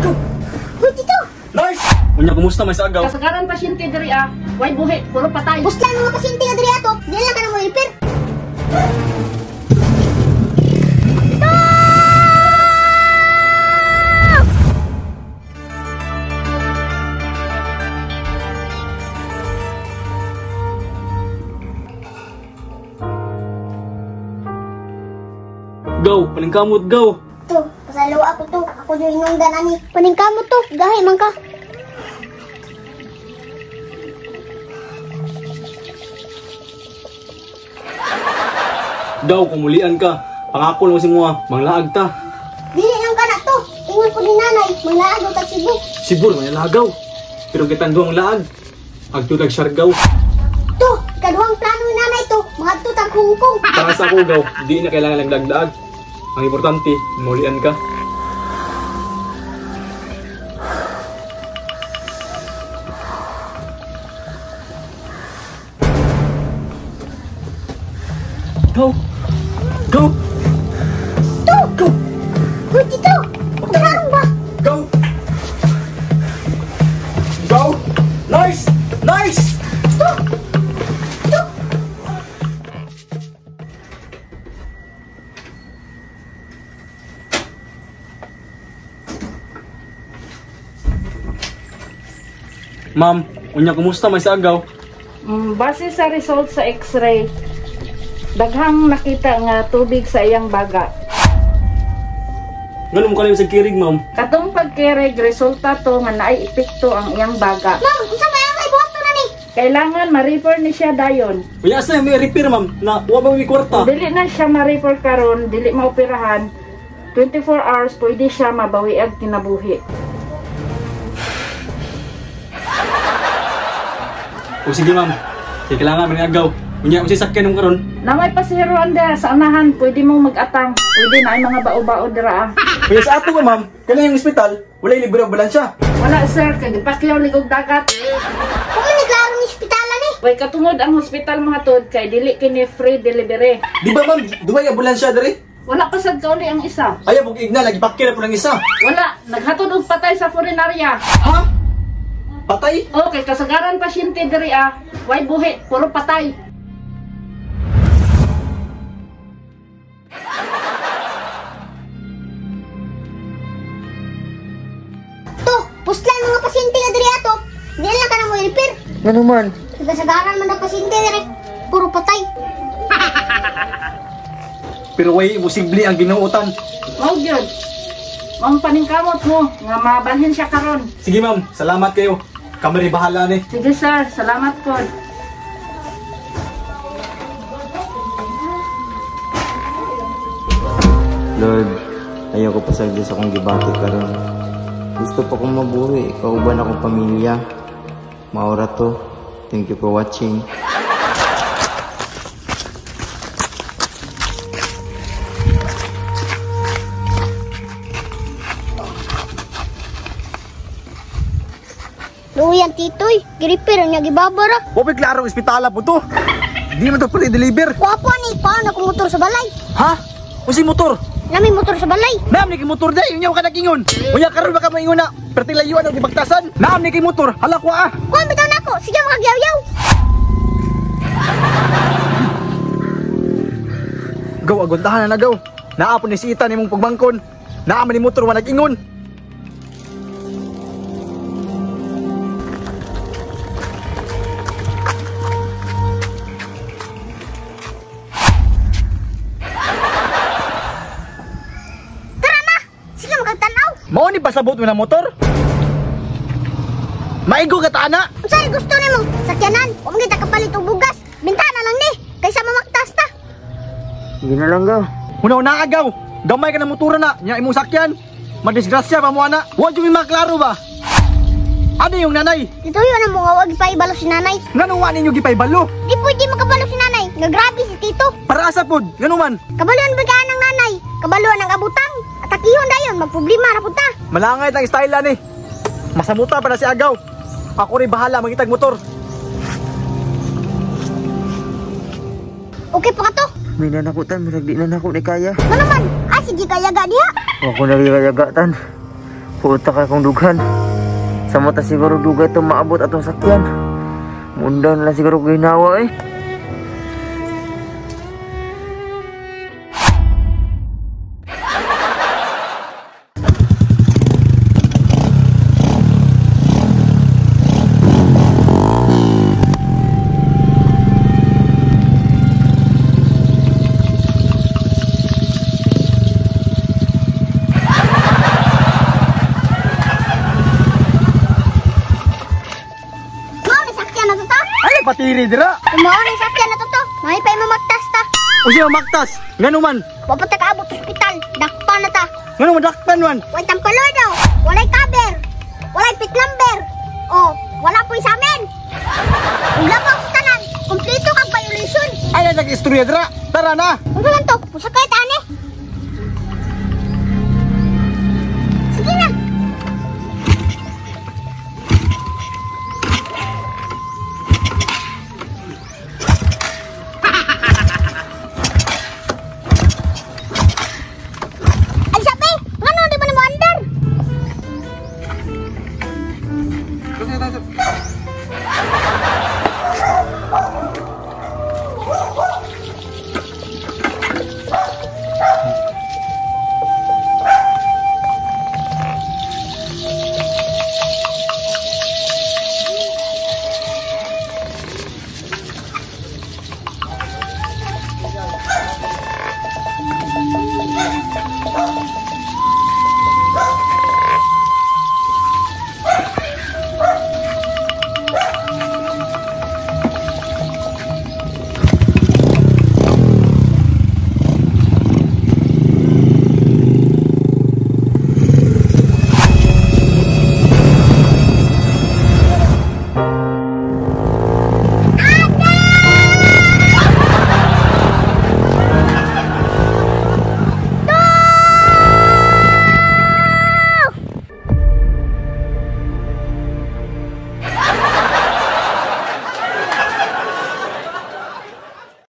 Go! Hoy, Tito! Nice! Unya, kumusta may sa agaw? Kasagaran pasyente diri ah. Way buhi, puro patay. Buslan mga pasyente nga diri ato, di lang ka na mo repair. Go! Paningkamot, go! To, pasalo ako to. Ako yung inungdan ani. Paningkamot to, gahi man ka. Gaw, kumulian ka. Pangako lang si mua, manglaag ta. Dili lang ka na to. Ingon ko ni nanay, manglaag o tag Cebu. Sibur, may lagaw. Pero kitang duwang laag. Agtutag Siargao. To, ikaduhang plano ni nanay to, mangadto tag Hong Kong. Para sa ako, gaw, di na kailangan ng laglaag. Ang importante, mulian ka. Go! Go! To! Go! Hoy, Tito! Tarong ba? Go! Go! Nice! Nice! To! To! Ma'am, unya kumusta may sa agaw? Base sa result sa x-ray, daghang nakita nga tubig sa iyang baga. Ngano mo kalim sa kirig, ma'am? Katong pagkirig, resulta to nga naay epekto ang iyang baga. Ma'am, unsa may ang buhat to nani? Kailangan ma-refer ni siya dayon. Unya asa may repair, ma'am? Na wa ba may kwarta? Dili na siya ma-refer karon, dili maoperahan. 24 hours pwede siya mabawiag kinabuhi. O sige, ma'am. Kay kailangan man agaw. Unya unsay sakyan mo karon? Na may pasahero anda sa unahan, pwede mong mag-atang. Pwede na ay mga bao-bao dira ah. Unya sa ato ba, ma'am? Kanang yung ospital, walay libre ambulansya. Wala sir, kay gipakyaw ligog dagat. Kung ni klaro ni ospitalan ni. Way katungod ang hospital mahatod kay dili kini free delivery. Di ba, ma'am, duway ambulansya diri? Wala pa sad kauli ang isa. Ayaw og igna lagi pakya na po ng isa. Wala, naghatod og patay sa foreignaria. Ha? Patay? Okay, kasagaran pasyente diri ah. Way buhi, puro patay. To, puslan mga pasyente nga diri ato. Di lang ka na mo repair. Ngano man? Kasagaran man ang pasyente diri, puro patay. Pero way imposible ang ginuotan. Mao gyud. Maong paningkamot mo nga mabalhin siya karon. Sige ma'am, salamat kayo. Kami rin bahala ni. Sige sir, salamat pod. Lord, ayaw ko pa sa Diyos akong gibati karon. Gusto pa kong mabuhi, kauban akong pamilya. Maura to. Thank you for watching. Luyan titoy, girepair niya gibabara. Wa pa'y klarong ospitala po to. Di man to pala i-deliver. Wapo ni, paano kung motor sa balay? Ha? Unsay motor? Nami motor sa balay. Naam ni kay motor day, unya ka nagingon. Unya karon baka maingon na perti layuan og gibagtasan. Naam ni kay motor, hala ko ah. Kuan bitaw nako, sige makagyaw-yaw. Gaw aguntahan na gaw. Naa po ni si Itan imong pagbangkon. Naa man ni motor wa nag-ingon. Tara na, sige makagtanaw. Mao ni pasabot mo na motor? Maigo ka ta ana. Unsa gusto nimo? Sakyanan, wa man kita kapalit og bugas. Bintana lang ni, kaysa mamaktas ta. Sige na lang gaw. Una-una agaw. Gamay ka na motora na, nya imong sakyan. Madisgrasya pa mo ana. Wa jud mi maklaro ba? Ano yung nanay? Tituyo na mo nga wa gipaibalo si nanay. Ngano wa ninyo gipaibalo? Di pwede makabalo si nanay, nga grabe si tito. Para asa pod? Ngano man? Kabaluan ba ka ng nanay? Kabaluan ang abutang. Atakihon dayon, magproblema ra pud ta. Malangay tang style ani. Masamuta pa na si Agaw. Ako rin bahala mangitag motor. Okay pa ka to? May nanakutan, murag di na nako ni kaya. Ngano man? Ah, sige kayaga diha. Wa ko na kayaga tan. Puta ka kong dughan. Sa mata siguro dugay ito maabot atong sakyan. Munda na lang siguro ko ginawa eh. Mao ni sakyan na to to. Ay, patiri dira. Kung mao ni sakyan na to to, mahipay mo magtas ta. Unsa man magtas? Ngano man? Wa pa ta kaabot ospital, dakpan na ta. Ngano man dakpan man? Way tampaloy daw, walay cover, walay pit number. Oh, wala po'y sa amin. Ug labaw sa tanan, kompleto kag violation. Ay, nag-istorya dira. Tara na. Unsa man to? Pusakay.